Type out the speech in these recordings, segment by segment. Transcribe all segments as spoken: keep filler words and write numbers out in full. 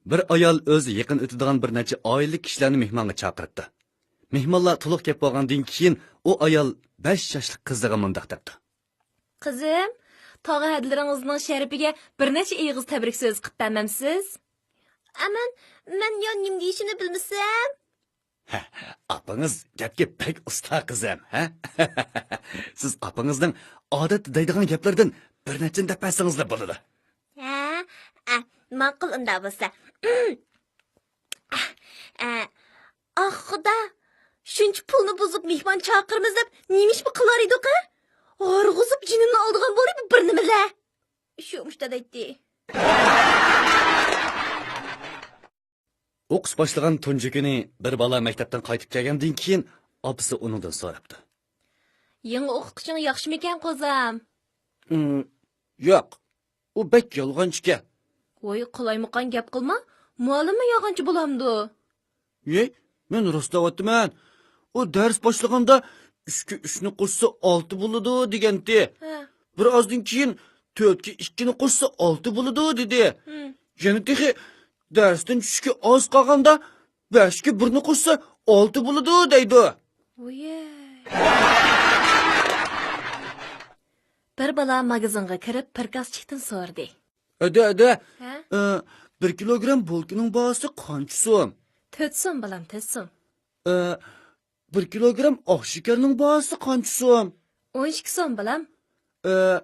بىر ئايال ئۆزى يېقىن ئۆتىدىغان بىر نەچچە ئائىلىلىك كىشىلەرنى مېھمانغا چاقىرىپتۇ. مېھمانلار تولۇق كەپ بولغاندىن كېيىن، ئۇ ئايال بەش ياشلىق قىزىغا مۇنداق دەپتۇ. قىزىم، تاغا ھەدىلىرىڭىزنىڭ شەرىپىگە بىر نەچچە ئېغىز تەبرىك سۆز قىپ بەرمەمسىز؟ ئەمەن، مەن يا نېمە دېيىشىمنى بىلمىسەم. ھە، ئاپىڭىز گەپكە بەك ئۇستا، قىزىم، ھە؟ سىز ئاپىڭىزنىڭ ئادەتتە دەيدىغان گەپلىرىدىن بىر نەچچىنى دەپ بەرسىڭىزلا بولىدۇ. ھە، ئە، ماقۇل ئۇنداق بولسا. ئە، ئاھ، خۇدا، شۇنچە پۇلنى بۇزۇپ مېھمان چاقىرىمىز دەپ نېمە ئىش بۇ قىلار ئىدۇق، ھە؟ ھارغۇزۇپ جېنىنى ئالىدىغان بولدى بۇ بىر نېمىلەر. شۇ مۇشتا دەيتتى. ئوقۇش باشلىغان تۇنجى كۈنى بىر بالا مەكتەپتىن قايتىپ كەلگەندىن كېيىن، ئاپىسى ئۇنىڭدىن سوراپتۇ. يېڭى ئوقۇتقۇچىڭ ياخشىمىكەن، قوزام؟ ئىم، ياق، ئۇ بەك يالغانچىكەن. ۋاي، قالايمىقان گەپ قىلما، مۇئەللىممۇ يالغانچى بولامدۇ؟ ھەي، مەن راست دەۋاتىمەن. ئۇ دەرس باشلىغاندا ئۈچكە ئۈچنى قوشسا ئالتە بولىدۇ دېگەنتى. ھە. بىر ئازدىن كېيىن تۆتكە ئىككىنى قوشسا ئالتە بولىدۇ دېدى. ھىم. يەنە تېخى دەرستىن چۈشكە ئاز قالغاندا بەشكە بىرنى قوشسا ئالتە بولىدۇ دەيدۇ. ۋۇيەي. بىر بالا ماگىزىنغا كىرىپ پىركازچىكتىن سورىدى. ئەدە، ئەدە، ھە؟ ئە، بىر كىلوگرام بولكىنىڭ باھاسى قانچە سوم؟ تۆت سوم، بالام، تۆت سوم. ئە، بىر كىلوگرام ئاق شېكەرنىڭ باھاسى قانچە سوم؟ ئون ئىككى سوم، بالام. ئە،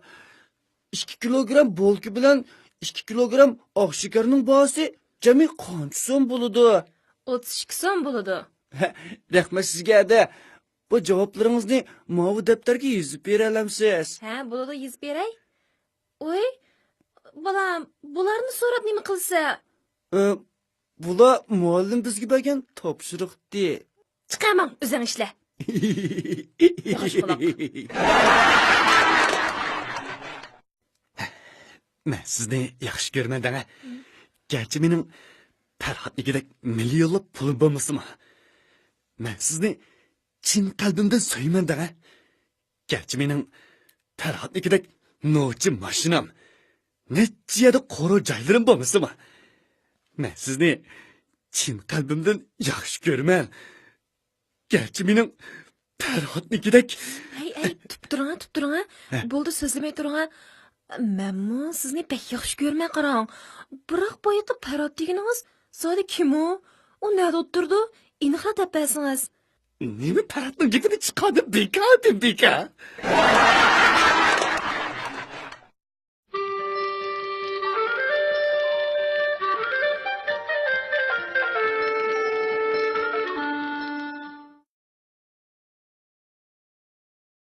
ئىككى كىلوگرام بولكا بىلەن ئىككى كىلوگرام ئاق شېكەرنىڭ باھاسى جەمئىي قانچە سوم بولىدۇ؟ ئوتتۇز ئىككى سوم بولىدۇ. رەھمەت سىزگە، ئەدە. بۇ جاۋابلىرىڭىزنى ماۋۇ دەپتەرگە يېزىپ بېرەلەمسىز؟ ھە، بولىدۇ، يېزىپ بېرەي. ۋوي، بالام، بۇلارنى سوراپ نېمە قىلىسەن؟ ئە، بۇلار مۇئەللىم بىزگە بەرگەن تاپشۇرۇقتى. چىقە ماڭ، ئۆزۈڭ ئىشلە. ياخشى قۇلاق. مەن سىزنى ياخشى كۆرىمەن دەڭە. گەرچە مېنىڭ پەرھاتنىڭكىدەك مىليونلاپ پۇلۇم بولمىسىمۇ، مەن سىزنى چىن قەلبىمدىن سۆيىمەن دەڭە. گەرچە مېنىڭ پەرھاتنىڭكىدەك نوچى ماشىنام، نەچچە يەردە قورۇ جايلىرىم بولمىسىمۇ، مەن سىزنى چىن قەلبىمدىن ياخشى كۆرىمەن. گەرچە مېنىڭ پەرھاتنىڭكىدەك. ھەي، ھەي، تۇرۇپ تۇرۇڭا، تۇرۇپ تۇرۇڭا. ھە. بولدى، سۆزلىمەي تۇرۇڭا. مەنمۇ سىزنى بەك ياخشى كۆرىمەن، قاراڭ. بىراق بايىقى پەرھات دېگىنىڭىز زادى كىم ئۇ؟ ئۇ نەدە ئولتۇرىدۇ؟ ئېنىقراق دەپ بەرسىڭىز. نېمە پەرھاتنىڭ گېپىنى چىقاردىم، بىكاردىن بىكار.